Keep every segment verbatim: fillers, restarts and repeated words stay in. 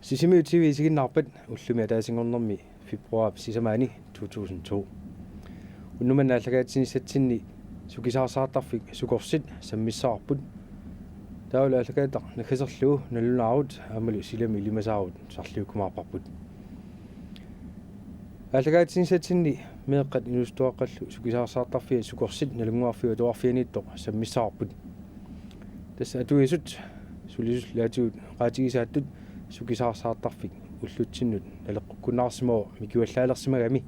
Sisimiut T V isiginnaarpat ullumi ataasinngornermi februaarip sisamaani to tusind to. Unnuk manna aallakaatitsinissatsinni sukisaarsaartarfik Sukorsit sammissavarput. Taavalu aallakaatitaq naggaserlugu nalunaarut aammalu silami ilimasaarut sarliukkumaarparput. Aallakaatitsinissatsinni meeqqat inuusuttuaqqallu sukisaarsaartarfiat Sukorsit Nalunnguarfiup Atuarfianiittoq sammissavarput. Tassa atuisut sulisut ilaatigut oqaatigisaattut sukisaarsaartarfik ullutsinnut naleqqukkunnaarsimavoq mikivallaalersimagami.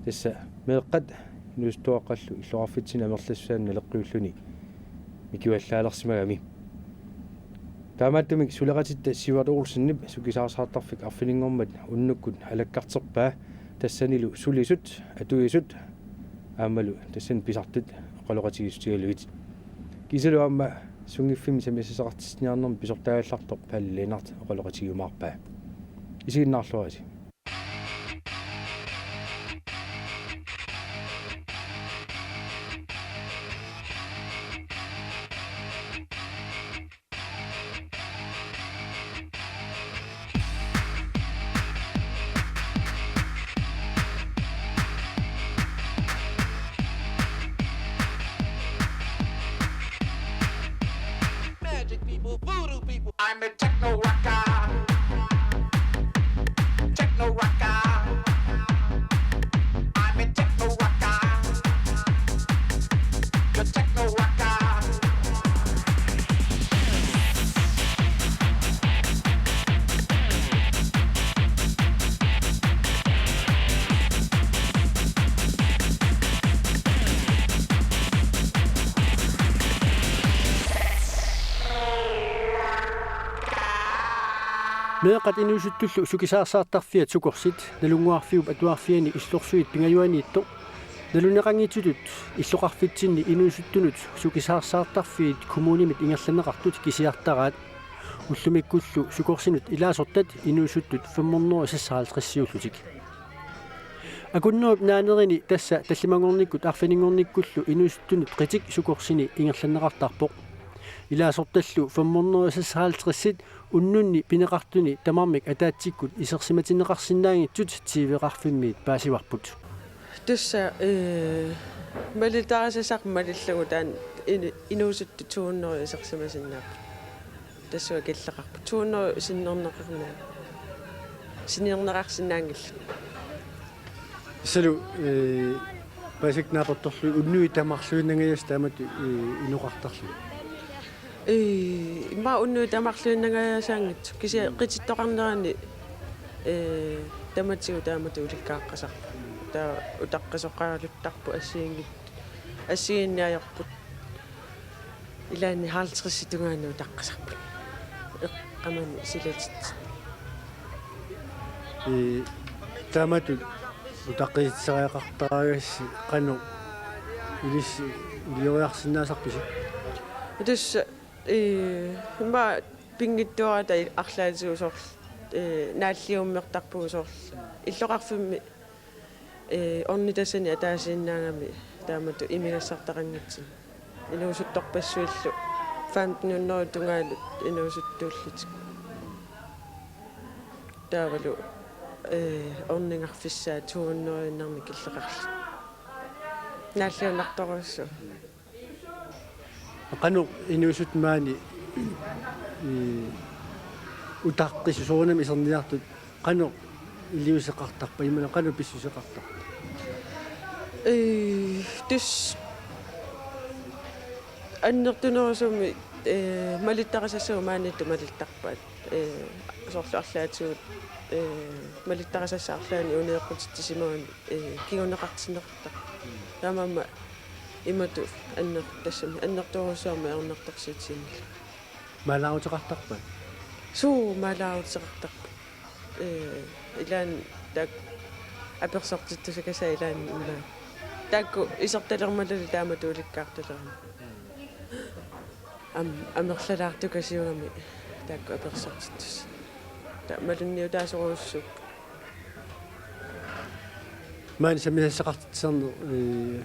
Tassa meeqqat inuusuttuaqqallu illoqarfitsinni amerlassusaanni naleqqiulluni mikivallaalersimagami. Taamaattumik suleqatitta Sivert Olsenip sukisaarsaartarfik arfininngormat unnukkut alakkarterpaa, tassanilu sulisut, atuisut aammalu tassani pisartut oqaloqatigiissutigalugit. Kiisalu aamma sunngiffimmi sammisassaqartitsiniarnermi pisortaagallartoq Palle Lennert oqaloqatigiumaarpaa. Isiginnaarluarisi. Magic people, voodoo people. I'm a techno rocker. Techno rocker. I'm a techno rocker. The techno rocker. Meeqqat inuusuttullu sukisaarsaartarfiat Sukorsit Nalunnguarfiup Atuarfiani illorsuit pingajuaniittoq naluneqanngitsutut illoqarfitsinni inuusuttunut sukisaarsaartarfiit kommunimit ingerlanneqartut kisiartaraat. Ullumikkullu Sukorsinut ilaasortat inuusuttut femhundrede seksoghalvtredsiullutik. Akunnerup naanerini tassa tallimanngornikkut arfininngornikkullu inuusuttunut qitik Sukorsini ingerlanneqartarpoq. Ilaasortallu femhundrede seksoghalvtredsit unnunni pineqartuni tamarmik ataatsikkut isersimatinneqarsinnaanngitsut T V-qarfimmiit paasivarput. Tassa, ee, malittarisassaq malillugu taanna ini-, inuusuttut to hundrede isersimasinnaapput. Tassunga killeqarput to hundrede sinnerneqarnaa-, sinnerneqarsinnaanngillat. Tassalu, ee, paasik naapertorlugit unnuit tamarluinnangajassat taamatut, ee, inoqartarlugit. Ee, immaqa unnuit tamarluinnangajasaanngitsut. Kisianni qitittoqarnerani, ee, tamatigut taamatut ulikkaaqqasarput. Taava utaqqisoqaraluttarput assigiinngit-, assigiinneq ajorput. Ilaanni halvtredsit tungaanut utaqqisarput. Eqqamanni silatit. Ee, taamatut utaqqisitseriaqartaragassi qanoq ilissi ilioriarsinnaasarpisi? Tassa, ee, immaqa pinngitsoorata arlaatigut soorlu, ee, naalliummertarpugut soorlu. Illoqarfimmi ee, ornitassani ataasiinnaagami taamatut imigassartaqanngitsunik. Inuusuttorpassuillu femten hundrede tungaanut inuusuttuullutik. Taavalu, ee, ornigarfissaat to hundrede innarnik killeqarlutik. Naalliunnartorujussuuvoq. Qanoq inuusuttut maani, ii, utaqqisut soorunami iserniartut qanoq iliuuseqartarpat, imaluunniit qanoq pissuseqartarpat? Ee, tassa annertunerusumik, ee, malittarisassagut maaniittut malittarpaat. Ee, soorlu arlaatigut, ee, malittarisassat arlaanni unioqqutitsisimaguni, ee, kinguneqartinneqartarput. Taamaammat imatut anner-, tassami annertoorujussuarmik ajornartorsiutiginngilagut. Maalaaruteqartarpat? Suu, maalaaruteqartarput. Ee, ilaanni taakku apersortittusakassaaq ilaanni immaqa. Taakku isertalermaluli taamatut ulikkaartalerami. Am-, amerlalaartukasiugami taakku apersortittussat. Taava malunniutaasorujussuupput. Maani sammisassaqartitsisarneq, ee,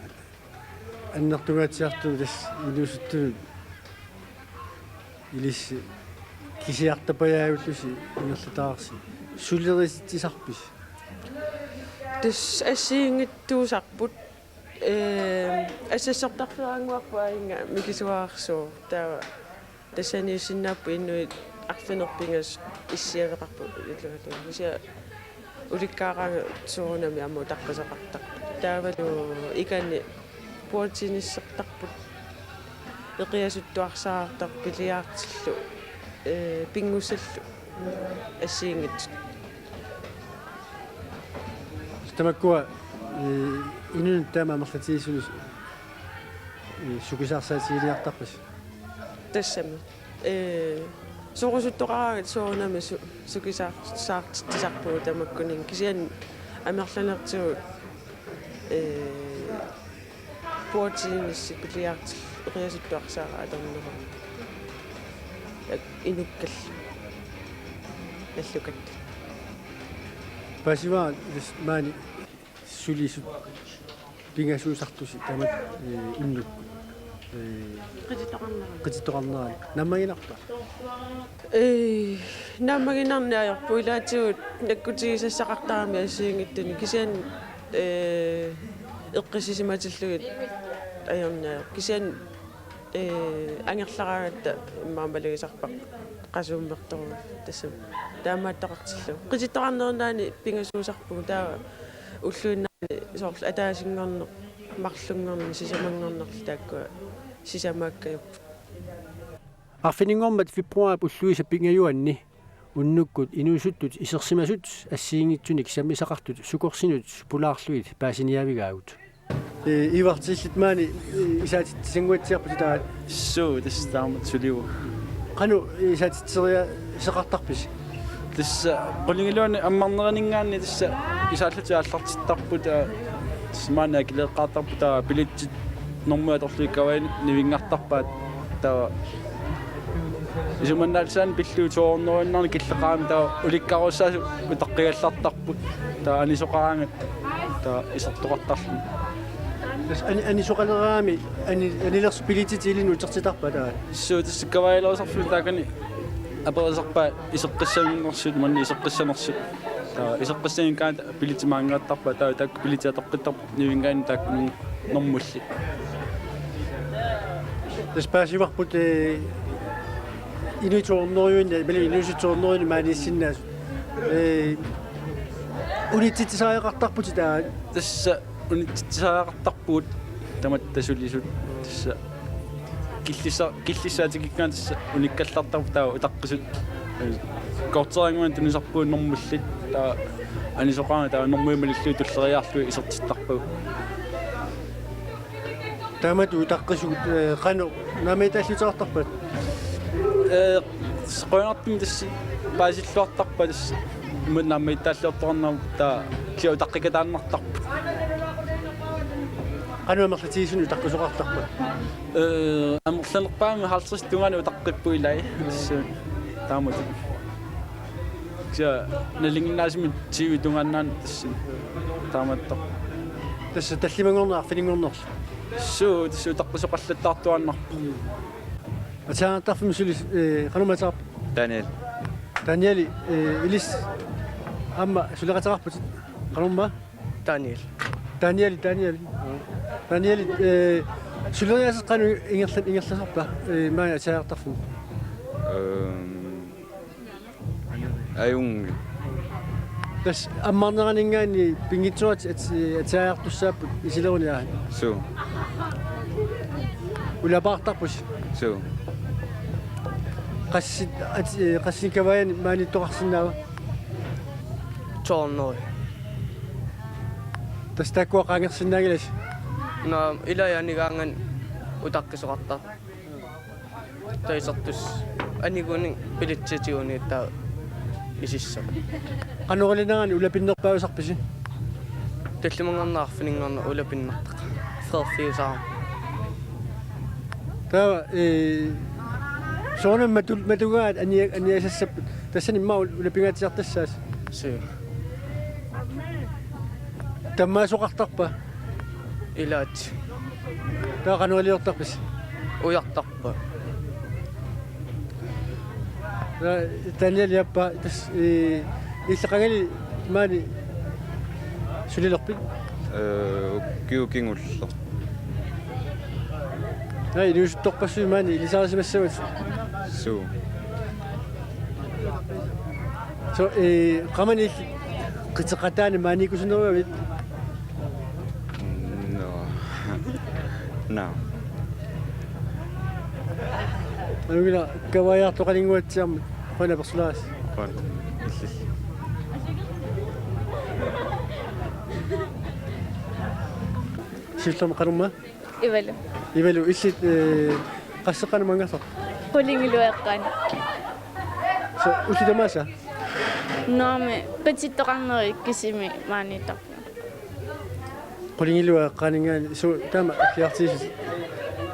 annertungaatsiartunut tassa inuusuttunut ilissi Isiartapajaavillusi ingerlataarsi. Sulerisitsisarpisi? Tassa assigiinngitsuusarput. Ee, assassortarfeeraannguarput aajuna mikisuararsuuvoq. Taava tassaniissinnaapput inuit arfineq-pingasut issiaveqarput illualuit. Kisianni ulikkaaraangat soorunami aamma utaqqisoqartarput. Taavalu ikani bordtennisertarput, eqiasuttuarsaraartarput, billiardillu, ee, pinngussallu assigiinngitsut. Tamakkua, ee, inunnut taama amerlatigisuni, ee, sukisaarsaatigineqartarpisi? Tassami. Ee, sorusuttoqaraangat soorunami su-, sukisaar-, saartitsisarpugut tamakkuninnga. Kisianni amerlanertigut, ee, bordtennis, billiard, eqiasuttuarsaraat atornerat. Ak-, inukkallu. Nallukallu. Paasivara, tassa maani sulisut pingasuusartusi taamatut, ee, unnukkut. Ee, qitittoqarnerani. Qitittoqarnerani. Naammaginarpa? Ee, naammaginarneq ajorput, ilaatigut nakkutigisassaqartarami assigiinngitsunik, kisianni, ee, eqqissisimatillugit ajorneq ajorput. Kisianni, ee, angerlaraangatta immaqa malugisarparput qasuummertorujuk tassami. Taamaattoqartillugu. Qitittoqarnerinnaani pingasuusarpugut, taava ulluinnarni soorlu ataasinngorneq, marlunngorneq, sisamanngornerlu taakkua sisamaakkajuppugut. Arfininngormat februaarip ulluisa pingajuanni unnukkut inuusuttut isersimasut assigiinngitsunik sammisaqartut sukorsinut pulaarlugit paasiniaavigaagut. Ee, Ivartillit maani, ee, isaatitsisannguatsiarputit taava? Suu, tassa taamatut sulivoq. Qanoq isaatitseriaaseqartarpisi? Tassa qulingiluanik ammarneraninngaanniit tassa isaallutik aallartittarput, aa, tassa maani akileeqqaartarput, taava billetsit normui atorlugit kavaajani nivinngartarpaat, taava isumannaallisaanik pillugit to hundrede-innarnik killeqarami, taava ulikkaarussaasut utaqqigallartarput, taava anisoqaraangat taava isertoqartarluni. Tassa ani-, anisoqaleraangami ani-, anilersut billetsit ilinnut utertitarpaa taava? Suu, tassa kavaajalerusarfiit taakani aperisarpaat iseqqissanersugut, maani iseqqissanersut. Taava iseqqissanersugut billetsit maanngaattarpaat, taava taakku billetsit atoqqittarput nivinngaanniit taakku normullit. Tassa paasivarput, ee, inuit to hundrede-inik, imaluunniit inuusuttoornerini maaniissinnaasut. Ee, unitsitsisariaqartarputit taava? Tassa unitsitsisariaqartarpugut tamatta sulisut. Tassa killissa-, killissaatigigaanni tassa unikkallartarput, taava utaqqisut. Ee, korterinnguanik tunisarpagut normullit. Taava anisoqaraangat taava normui malillugit tulleriiaarlugit isertittarpagut. Taamatut utaqqisugut, ee, qanoq naammagittaalliuteqartarpat? Ee, qujanartumik tassa paasilluartarpaat, tassa imatut naammagittaalliortoqarnerput, taava kisianni utaqqikataannartarput. Qanoq amerlatigisunik utaqqisoqartarpat? Ee, amerlanerpaamik halvtreds tungaanut utaqqippugut ilai, tassa taamatut. Kisianni nalinginnaasumik tyve tungaannaanut tassani taamaattoq. Tassa tallimanngorneq arfininngornerlu? Suu, tassa utaqqisoqallattaartuaannarpoq. Ataaseqartarfimmi suli, ee, qanormaa ateqarpa? Daniel. Daniel, ee, ilissi aamma suleqateqarputit. Qanormaa? Daniel. Daniel, Daniel. Daniel, ee, suleriaaseq qanoq ingerla-, ingerlasarpa, ee, maani ataaseqartarfimmi? Øhm, Ajunngilaq. Tassa ammarneraninngaanniit pinngitsooratik at-, ataaseqartussaapput isileruni, aa? Suu. Ulapaartarpusi? Suu. Qassit, at-, ee, qassinik kavaajani maaniittoqarsinnaava? To hundrede. Tassa taakkua qaangersinnaanngilasi? Naa, ilai anigaangat utaqqisoqartarput. Taava isertussat anigunik billetsit tigunik taava isissavut. Qanoq ilinerani ulapinnerpaajusarpisi? Tallimanngorneq arfininngorneq ulapinnertaqaaq. Frederik Fiusaarmi. Taava, ee, soorunami matu-, matugaat ania-, aniasassapput. Tassani immaqa ul-, ulapingaatsiartassaasi. Suu. Tammaasoqartarpa? Ilaat. Taava qanoq iliortarpisi? Ujartarpara. Daniel Jappa, tassa, eh, illit qangali maani sulilerpit? Eh, ukiut kingulleq. Naa, inuusuttorpassuit maani ilisarisimassavatit. Suu. So, eh, qamani illit qiteqataani maaniikkusunnerugavit? No. No. Ajunngilaq, kavaajaartoqalinnguatsiarmat, qujanaq apersulaarassi. Qujan. Illillu. Siullermik qanormaa? Ivalu. Ivalu, illit, eh, qasseqqanik maanngartarpit? Qulingiluat eqqaani. So, ullut tamaasa? Naamik, qitittoqarnerit kisimi maaniittarpunga. Qulingiluat eqqaaninngaanniit, so, taama aggertigisut?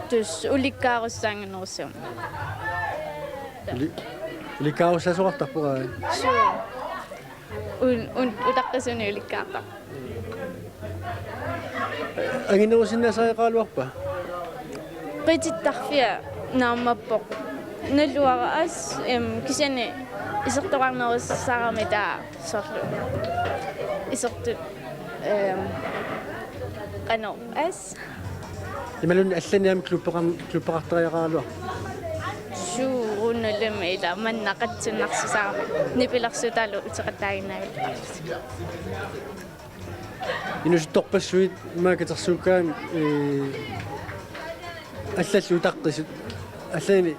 Tassa ulikkaarussaannginnerussammat. Uli-, ulikkaarussaasoqartarpoq aamma? Suu. Un-, un-, utaqqisunik ulikkaartarpoq. Anginerusinnaasariaqaraluarpa? Qitittarfia naammappoq. Naluara assut, em, kisianni isertoqarnerusarami taava soorlu. Isertut, em, qanoq assut. Imaluunniit allanik aamma klubbeqar-, klubbeqartariaqaraluarpa? Suu, una nalumi ila manna qatsunnarsisarami. Nipilersuutaalu uteqataaginnavik. Inuusuttorpassuit maani katersuukkaangat, eh, allallu utaqqisut, allanik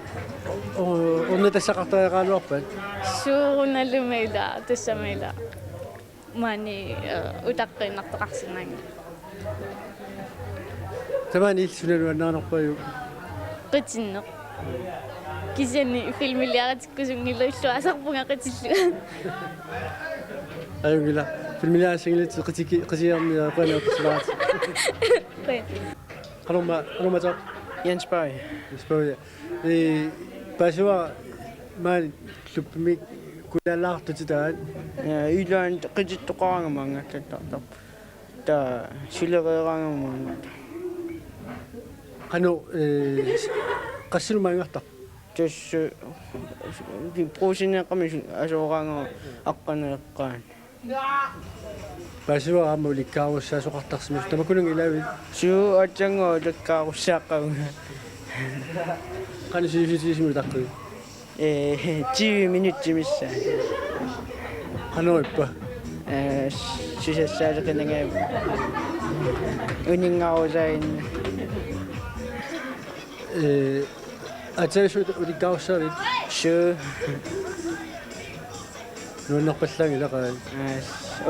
o-, o-, ornitassaqartariaqaraluarpat? Suu, una nalumi ila, tassami ila. Maani, eh, utaqqiinnartoqarsinnaanngilaq. Tamaani illit suna nuannarinerpajuk? Qitinneq. Kisianni filmiliaratsikkusunngilluinnarpunga qitillugu. Ajunngilaq. Filmiliarissanngillat qitiki-, qitiarmi, eh, qujanaq apersulaarassi. Qujan. Qanormaa, qanormaa taava? Jens Bøje. Jens Bøje. Ee, paasivara maani klubbimi kunaalaartutit taava? Ja, ilaanni qitittoqaraangama maanngartartarpoq. Taava sulereeraangama maanngartarpoq. Qanoq, ee, qassinik maanngartarpit? Tassa, ee, Brugseneeqqami su-, asooraangama aqqaneq-eqqaani. Paasivara aamma ulikkaarussaasoqartarsimasut, tamakkunannga ilaavit? Suu, aatsaannguaq ulikkaarussaaqqavunga. Qanoq sivisutigisumik utaqqivit? Ee, tyve minutsit missaat. Qanoq ippa? Ee, susassaaleqinagaavi. Uninngarusaagina. Ee, aatsaat ulikkaarussaavit? Suu. Nuannerpallaanngilaq aamma. Aa,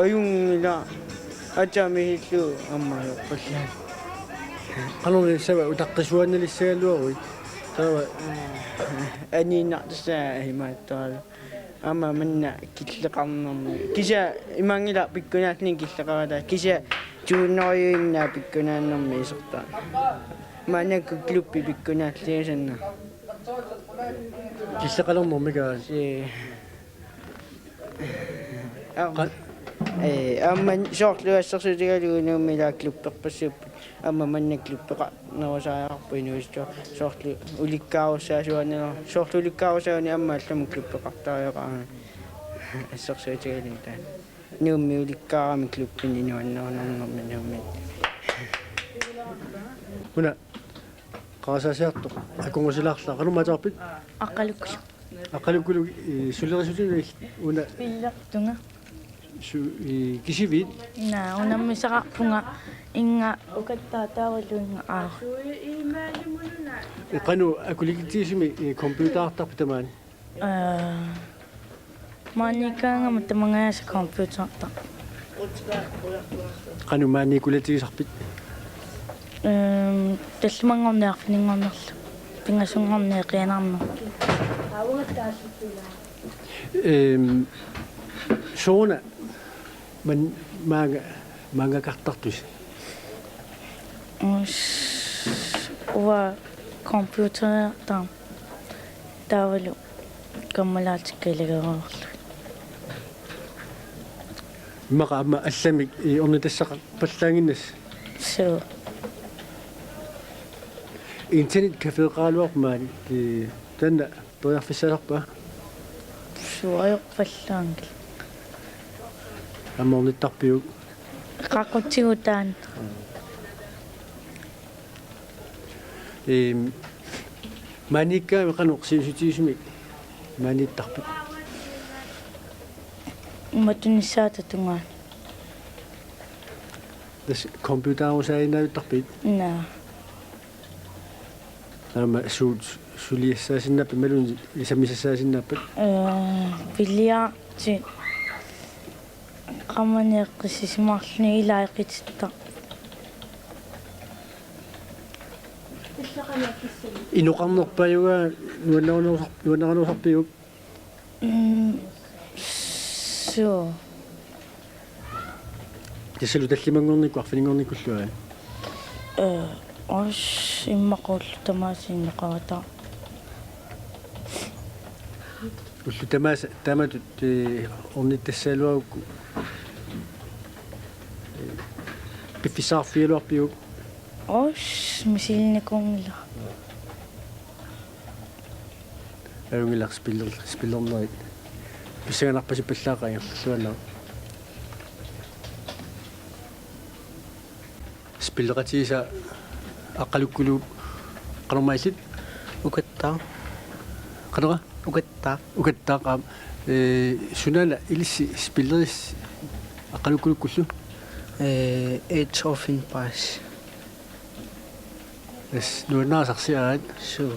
ajunngilaq. Aatsaat misillugu aamma ajorpallaanngilaq. Qanormi sava utaqqisuannalissagaluaruit? Taava. Aa, aniinnartussaq imaattoralu. Aamma manna killeqarnermi. Kisianni imaanngilaq pikkunaalluni killeqarata. Kisianni tuunoriuinnaq pikkunaannermi isertaa. Maannakkut klubbi pikkunaalliusanna. Killeqalernermik aamma. Si-, aamma, qa- ee, aamma soorlu assersuutigalugu Nuummi ilaa klubberpassuupput. Aamma manna klubbeqarnerusariaqarpoq inuusuttuartut. Soorlu ulikkaarussaasuuneq, soorlu ulikkaarussaasuuneq aamma allamut klubbeqartariaqarami. Assersuutigalugu taanna. Nuummi ulikkaarami klubbini nuannernermi Nuummi. Una qarasaasiartoq akornusilaarlara. Qanormaa taava? Aqqalukkuluk. Aqqalukkuluk, ee, sulerisutut una. Pillertunga. Su-, ee, kisivit? Naa, unammisaqarpunga inga ukattaaq taavalu inga aaruk. Qanoq akulikitsigisumik, ee, computertarpit tamaani? Ee, maaniikkaangama tamangajaasa computertarpoq. Qanoq maaniikkulatigisarpit? Ehm, tallimanngorneq arfininngornerlu. Pingasunngorneq qiianarneq. Ehm, sooruna man-, maanga-, maangakartartusi? Us-, uanga computertarama. Taavalu kammalaatikka ilagivallaarlugit. Immaqa aamma allamik, ee, ornitassaqarpallaannginnassi. Suu. Internetcaféqaraluarpat maani, ee, taanna periarfissaasarpa? Suajoq pallaanngilaq. Aamma ornittarpiuk? Qaqutsigu taanna. Ehm, maaniikkaangat qanoq sivisutigisumik maaniittarpit? Matunissaata tungaanut. Tassa computerusaaginnavittarpit? Naa. Taama suut suliassaasinnaappat imaluunniit sammisassaasinnaappat? Ee, billiardi qamani eqqissisimaarluni ilaa eqititta. Inoqarnerpaajugaa nuannarunersar-, nuannarinerusarpiuk? Mm, suu. Tassalu tallimanngornikkut arfininngornikkullu, aa? Ee, os immaqa ullut tamaasa inoqarata. Ullut tamaasa taamatut, ee, ornittassagaluarukku, ee, piffissaqarfigigaluarpiuk? Os misilinikuunngilaq. Ajunngilaq spiller-, spillernerit. Pissanganarpasippallaaqaaq ingerlalluarnera. Spilleqatigisaa Aqqalukkuluup qanormaa illit? Ukattaaq. Qanoq? Ukattaaq. Ukattaaq, aap. Ee, sunaana ilissi spillerissi Aqqalukkulukkullu? Ee, Age of Empires. Tassa nuannarisarsi aat. Suu.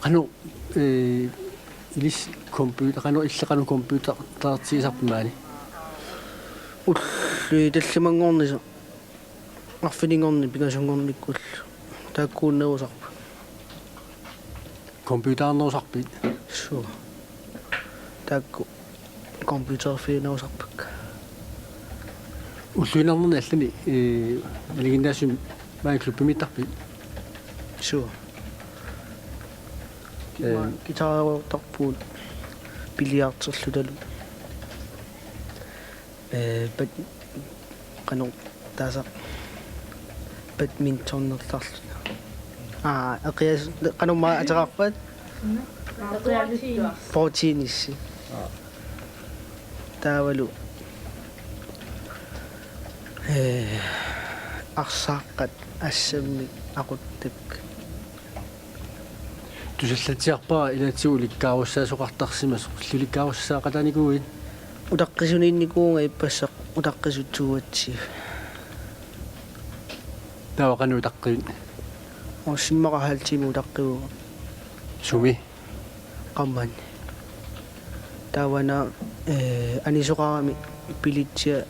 Qanoq, ee, ilissi computer, qanoq illit qanoq computertigisarpit maani? Ullut tallimanngornissaq, arfininngornikkut pingasunngornikkullu taakkuunnerusarput. Computernerusarpit? Suu. Taakku computerfiginerusarpakka. Ulluinnarni allani, ee, nalinginnaasumik maani klubbimiittarpit? Suu. Ee. Guitarertarpugut billiarderlutalu. Ee, bad-, qanoq taasa badmintonertarluni. Aa, eqias-, qanormaa ateqarpat? Bordtennis. Taavalu, ee, arsaaqqat assammik aquttak. Tusallatsiarpara ilaatigut ulikkaarussaassuseqartarsimasoq, illit ulikkaarussaaqataanikuuit? Utaqqisuniinnikuuvunga ippassaq utaqqisutsuugatsi. Taava qanoq utaqqivit? Os immaqa halv time utaqqivunga. Sumi? Qamani. Taavana, ee, anisoqarami billetsia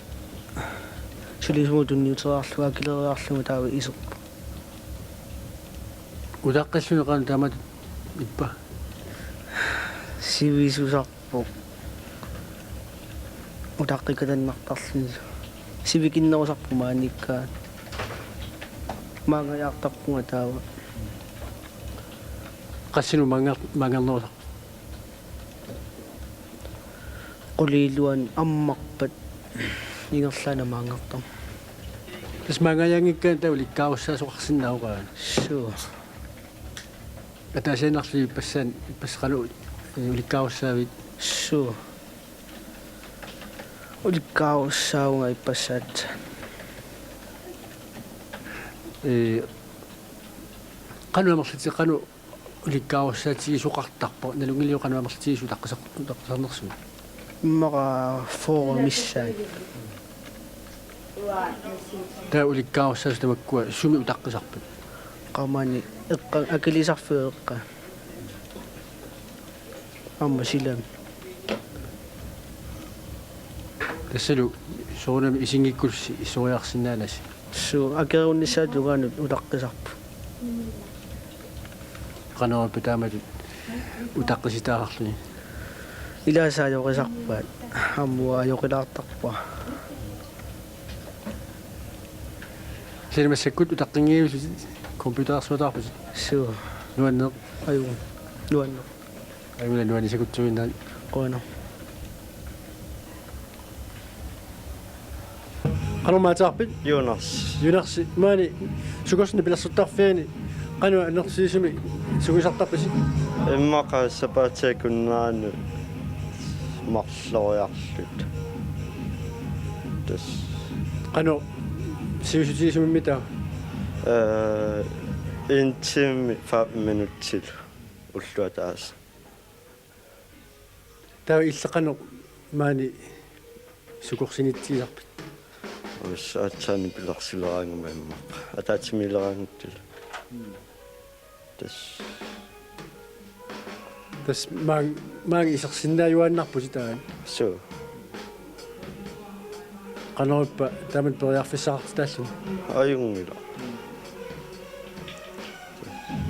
sulisumut tunniuteriarlugu akileriarlugu taava iserpunga. Utaqqilluni qanoq taamatut ippa? Sivisusarpoq. Utaqqikatannartarluni. Sivikinnerusarpoq maaniikkaangat. Maanngajaartarpunga taava. Qassinut maanngar-, maanngarnerusarpit? Qulit iluanni ammarpat ingerlaannaq maanngartarpoq. Tassa maanngajaanngikkaanni taava ulikkaarussaassuseqarsinnaavoq aana. Suu. Ataasiinnarlugu ippassaani, ippassaq qanoq, ee, ulikkaarussaavit? Suu. Ulikkaarussaavunga ippassaat. Ee, qanoq amerlati-, qanoq ulikkaarussaatigisoqartarpa, nalunngiliuk qanoq amerlatigisut utaqqisar-, utaqqisarnersut? Immaqa fyrre missaat. Taava ulikkaarussaasut tamakkua sumi utaqqisarpit? Qamani eqqa-, akilisarfiup eqqaa. Aamma silami. Tassalu soorunami isinngikkussi isoriarsinnaanasi. Suu, akerunnissaata tungaanut utaqqisarput. Qanoq ippa taamatut utaqqisitaasarluni? Ilaasa ajoqisarpaat, aamma ajoqilaartarpara. Kisianni massakkut utaqqinngivillutit computerersuutaarputit? Suu. Nuanneq? Ajunngi. Nuanneq. Aamma nuannisakutsuinnaat. Qujanaq. Qanormaa ateqarpit? Jonas. Jonas, maani Sukosuarmi pilersortarfiani qanoq annertutigisumik sungiusartarpisi? Immaqa sapaatip akunneranut Loriarlut. Tassa. Qanoq sivisutigisumimmi taava? Øh, en time, fem minutter til. Ulluataas. Taava illit qanoq maani sukorsinitsigisarpit? Us aatsaani pilersileraangama immaqa. Ataatsimiileraangatsilu. Tassa. Tassa maanga, maanga isersinnaajuaannarpusi taanna. Suu. Qanorippa taamatut periarfissaqartitaalluni? Ajunngilaq.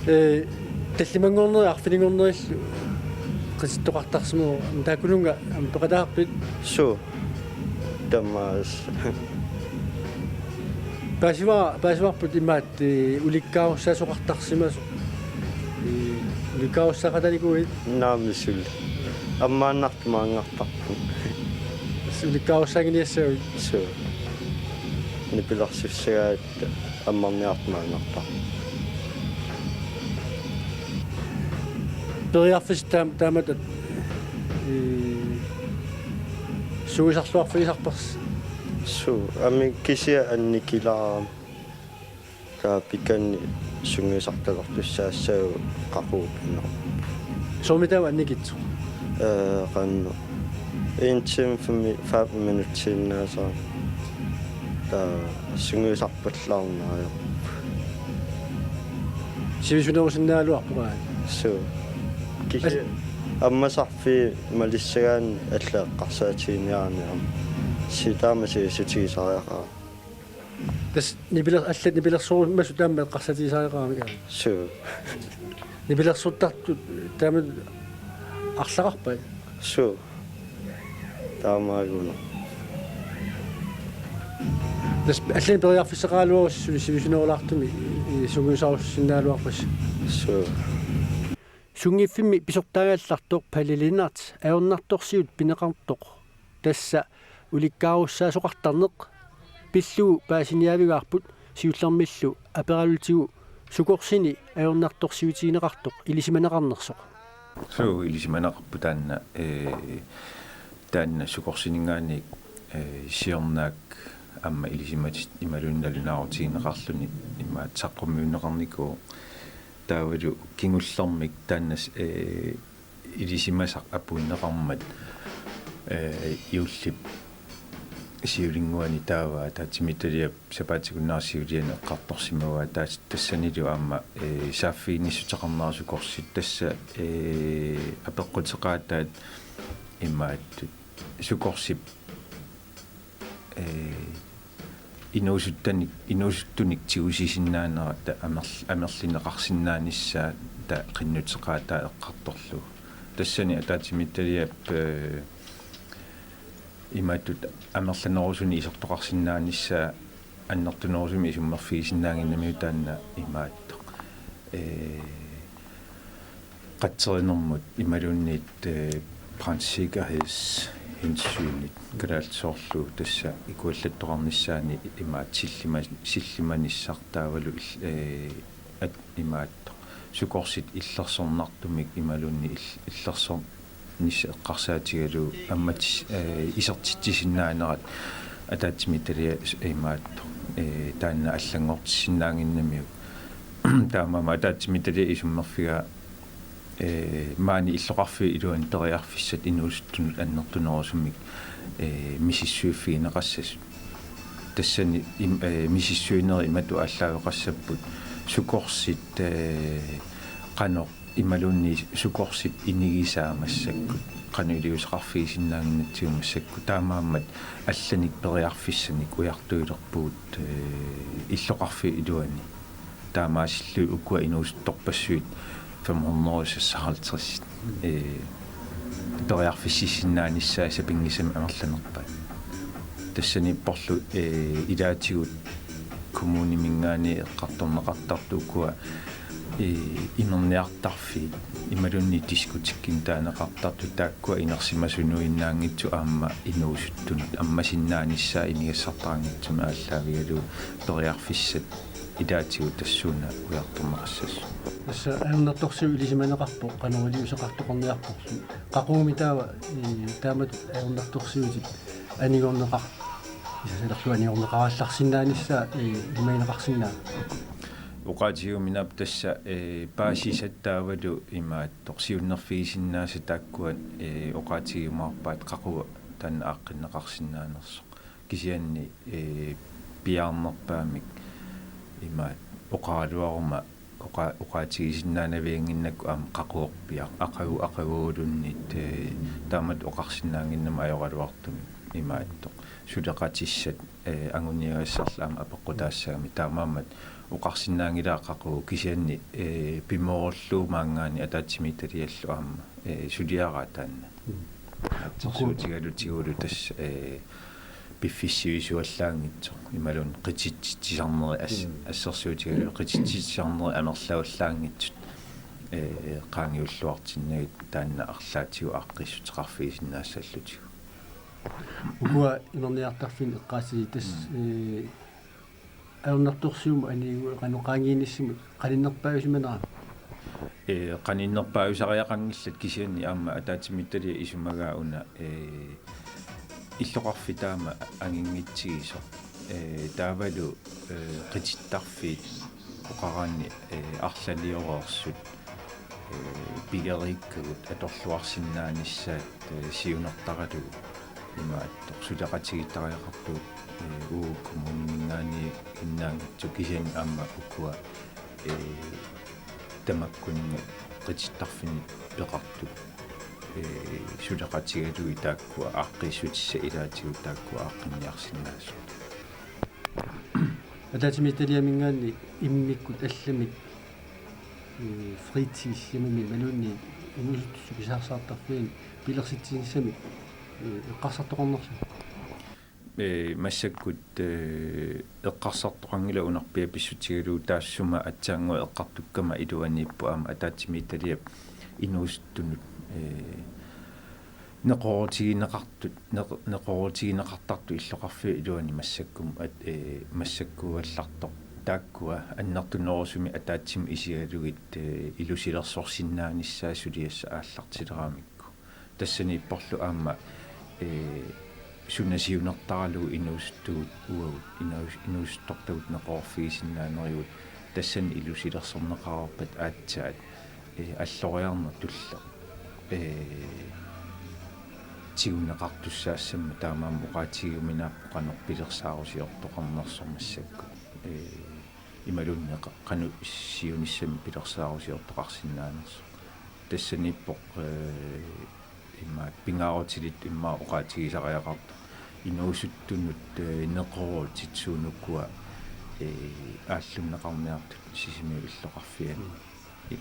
Ee, tallimanngorneri arfininngornerillu qitittoqartarsimavoq, taakkununnga aamma peqataarpit? Suu. Tamaasa. Paasiva-, paasivarput imaat, ee, ulikkaarussaasoqartarsimasoq. Ee, ulikkaarussaaqatanikuuit? Naamik suli. Ammaannartumik maanngartarpunga. Ulikkaarussaannginiassagavit? Suu. Nipilersussagaangatta ammarniartumik maanngartarpunga. Periarfissat taam-, taamatut, ee, sungiusarluarfigisarparsi? Suu, aamma kisianni annikilaarama. Taava pikani sungiusartalertussaassagukku qaqugu pineq. Soormi taava annikitsoq? Øh, qanoq. En time, fem, fem minutter sinnaasara. Taava sungiusarpallaarneq ajorpoq. Sivisunerusinnaagaluarpoq aamma? Suu. Kisi-, al- ammasarfiit malissagaanni allat eqqarsaatiginiarneq aamma. Sitaama sivisutigisariaqarami. Tassa nipiler-, allat nipilersorumasut taama eqqarsaatigisariaqaramik aamma. Suu. Nipilersortartut taama arlaqarpai? Suu. Taamaagunarpoq. Tassa allanik periarfissaqaraluarusi suli sivisunerulaartumik, i-, i-, sungiusarussinnaaluarpasi. Suu. Sunngiffimmi pisortaagallartoq Palle Lennert ajornartorsiut pineqartoq, tassa ulikkaarussaasoqartarneq, pillugu paasiniaavigaarput siullermillu aperalutigu Sukorsini ajornartorsiutigineqartoq ilisimaneqarnersoq. Suu, ilisimaneqarpoq taanna, ee, taanna Sukorsininngaanniit, ee, siornaak aamma ilisimatit imaluunniit nalunaarutigineqarluni imaattoq saqqummiunneqarnikuuvoq. Taavalu kingullermik taanna, ee, ilisimasaq apuunneqarmat, ee, juullip siulinnguani taava ataatsimiititaliap sapaatip-akunnera siuliani eqqartorsimavaa, taas-, tassanilu aamma, ee, saaffiginnissuteqarnera Sukorsit, tassa, ee, apeqquteqaataat imaattut Sukorsip, ee, inuusuttanik, inuusuttunik tigusisinnaanera taava amerl-, amerlinneqarsinnaanissaanik taava qinnuteqaataa eqqartorlugu. Tassani ataatsimiititaliap, ee, imaattut amerlanerusunik isertoqarsinnaanissaa annertunerusumik isummerfigisinnaannginnamiuk taanna imaattoq. Ee, qatserinermut imaluunniit, ee, brandsikkerhedshensynit kalaallisut soorlu tassa ikuallattoqarnissaanut imaattoq sillima-, sillimanissaq taavalu il-, ee, at-, imaattoq Sukorsit illersornartumik imaluunniit il-, illersornissaq eqqarsaatigalugu aamma tis-, ee, isertitsisinnaanerat ataatsimiititaliap imaattoq, ee, taanna allanngortissinnaannginnamiuk. Taamaammat ataatsimiititaliap isummerfigaa, ee, maani illoqarfiup iluani periarfissat inuusuttunut annertunerusumik, ee, misissuiffigineqassasut. Tassani im-, ee, misissuinerit imatut aallaaveqassapput: Sukorsit, ee, qanoq imaluunniit Sukorsip inigisaa massakkut qanoq iliuuseqarfigisinnaannginnatsigu massakkut, taamaammat allanik periarfissanik ujartuilerpugut, ee, illoqarfiup iluani. Taamaasillugit ukua inuusuttorpassuit fem hundrede seksoghalvtreds, ee, periarfissisinnaanissaat sapinngisamik amerlanerpaat. Tassaniipporlu, ee, ilaatigut kommuniminngaanniit eqqartorneqartartut ukua, ee, imerniartarfiit imaluunniit diskotekimik taaneqartartut, taakkua inersimasunuinnaanngitsut aamma inuusuttunut ammasinnaanissaat inigassartaanngitsumik aallaavigalugu periarfissat ilaatigut tassuuna ujartorneqassasut. Tassa ajornartorsiut ilisimaneqarpoq qanoq iliuuseqartoqarniarporlu. Qaqugumi taava, ee, taamatut ajornartorsiutit anigorneqar-, isasalerlu anigorneqarallarsinnaanissaa, ee, ilimagineqarsinnaava? Oqaatigiuminaap tassa, ee, paasisat taavalu imaattoq siunnerfigisinnaasat taakkua, ee, oqaatigiumaarpaat qaqugu taanna aaqqinneqarsinnaanersoq. Kisianni, ee, piaarnerpaamik imaat oqaraluaruma oqa-, oqaatigisinnaanaviannginnakku aamma qaqugu piaq aqagu-, aqaguluunniit, ee, taamatut oqarsinnaannginnama ajoraluartumik imaattoq suleqatissat, ee, anguniagassarlu aamma apeqqutaassagami taamaammat oqarsinnaanngilara qaqugu kisianni, ee, pimoorullugu maanngaanniit ataatsimiititaliallu aamma, ee, suliaraa taanna. Mm. Assersuutigalugulu tassa, ee, piffissaq sivisuallaanngitsoq imaluunniit qititsitsisarnerit as-, mm, assersuutigalugulu qititsitsisarnerit amerlavallaanngitsut, ee, qaangiulluartinnagit taanna arlaatigut aaqqiissuteqarfigisinnaassallutigu. Ukua imerniartarfinni eqqaasii tassa, mm, ee, ajornartorsiummut anigu qanoq qaangiinissamut qaninnerpaajusimanerami? Ee, qaninnerpaajusariaqanngillat kisianni aamma ataatsimiititaliap isumagaa una, ee, illoqarfik taama anginngitsigisoq. Ee, taavalu, ee, qitittarfiit oqaraanni, ee, arlalioreersut, ee, pigeriikkagut atorluarsinnaanissaat, ee, siunertaralugu imaattoq suleqatigiittariaqartugut, ee, uagut kommuniminngaanniit innaanngitsut kisianni aamma ukua, ee, tamakkuninnga qitittarfinni peqartut, ee, suleqatigalugit taakkua aaqqiissutissat ilaatigut taakkua aaqqinniarsinnaasut. Ataatsimiititaliaminngaanniit immikkut allamik, ee, fritidshjemimik imaluunniit inuusuttut pisarsaartarfianni pilersitsinissamik, ee, eqqarsartoqarnerlugu? Ee, massakkut, ee, eqqarsartoqanngilaq unarpiaq pissutigalugu taassuma aatsaannguaq eqqartukkama iluaniippoq aamma ataatsimiititaliap inuusuttunut, ee, neqeroorutigineqartut, neq-, neqeroorutigineqartartut illoqarfiup iluani massakkut, at-, ee, massakkuugallartoq. Taakkua annertunerusumik ataatsimut isigalugit, ee, ilusilersorsinnaanissaat suliassat aallartileramikku. Tassaniipporlu aamma, ee, suna siunertaralugu inuusuttugut uagut, inuus-, inuusuttortagut neqeroorfigisinnaanerigut, tassani ilusilersorneqareerpat aatsaat, ee, alloriarneq tulleq, ee, tiguneqartussaassammat taamaammat oqaatigiuminaappoq qanoq pilersaarusiortoqarnersoq massakkut. Ee, imaluunniit qa-, qanoq siunissami pilersaarusiortoqarsinnaanersoq. Tassaniippoq, ee, immaqa pingaarutilik immaqa oqaatigisariaqartoq inuusuttunut, ee, neqeroorutit suunukua, ee, aallunneqarniartut Sisimiut illoqarfiani. Ee,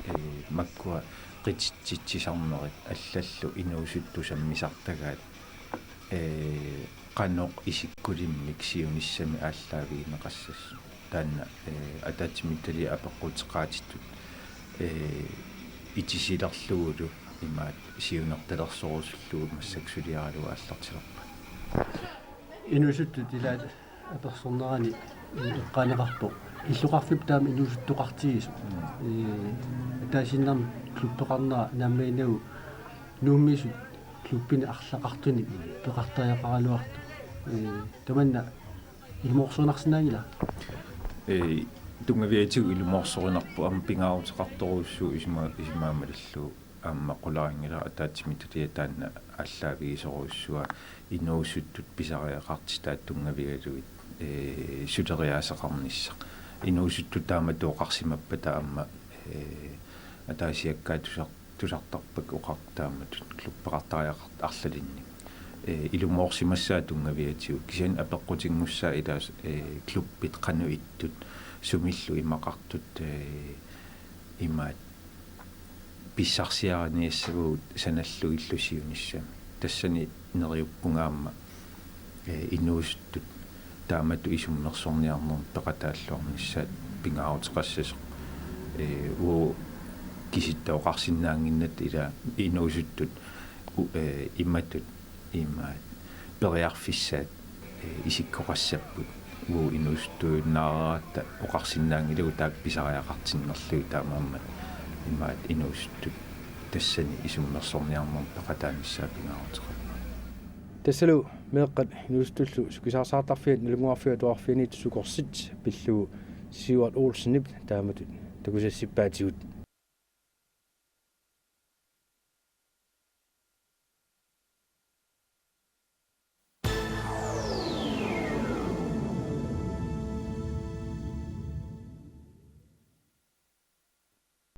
makkua qititsitsisarnerit allallu inuusuttut sammisartagaat, ee, qanoq isikkulimmik siunissami aallaavigineqassasoq. Taanna, ee, ataatsimiititaliap apeqquteqaatitut, ee, itisilerlugulu imaat siunertalersorusullugu massakkut suliaralugu aallartilerpat. Inuusuttut ilaat apersornerani, ee, eqqaaneqarpoq illoqarfiup taama inuusuttoqartigisoq. Mm. Ee, ataasiinnarmik klubbeqarnera naammaginagu Nuummisut klubbinik arlaqartunik peqartariaqaraluartoq. Ee, tamanna ilumoorsuinarsinnaanngilaq? Ee, tunngaviatigut ilumoorsuinarpoq aamma pingaaruteqartorujussuuvoq isuma-, isumaga malillugu aamma qularinngilara ataatsimiititaliap taanna aallaavigisorujussuaq inuusuttut pisariaqartitaat tunngavigalugit, ee, suleriaaseqarnissaq. Inuusuttut taamatut oqarsimappata aamma, ee, ataasiakkaat tusar-, tusartarpakka oqartut taamatut klubbeqartariaqartut arlalinnik. Ee, ilumoorsimassaaq tunngaviatigut kisianni apeqqutinngussaaq ilaat, ee, klubbit qanoq ittut sumillu imaqartut, ee, imaat pissarsiariniassavagut sanallugillu siunissami. Tassani neriuppunga aamma, ee, inuusuttut taamatut isummersorniarnermut peqataalluarnissaat pingaaruteqassasoq. Ee, uagut kisitta oqarsinnaannginnatta ila inuusuttut u-, ee, imatut imaat periarfissaat, ee, isikkoqassapput. uagut inuusuttuinnaaratta oqarsinnaanngilagut taakku pisariaqartinnerlugit, taamaammat imaattoq inuusuttut tassani isummersorniarnermut peqataanissaat pingaaruteqarpoq. Tassalu meeqqat inuusuttullu sukisaarsaartarfiat Nalunnguarfiup Atuarfianiittut Sukorsit pillugu Sivert Olsenip taamatut takusassippaatigut.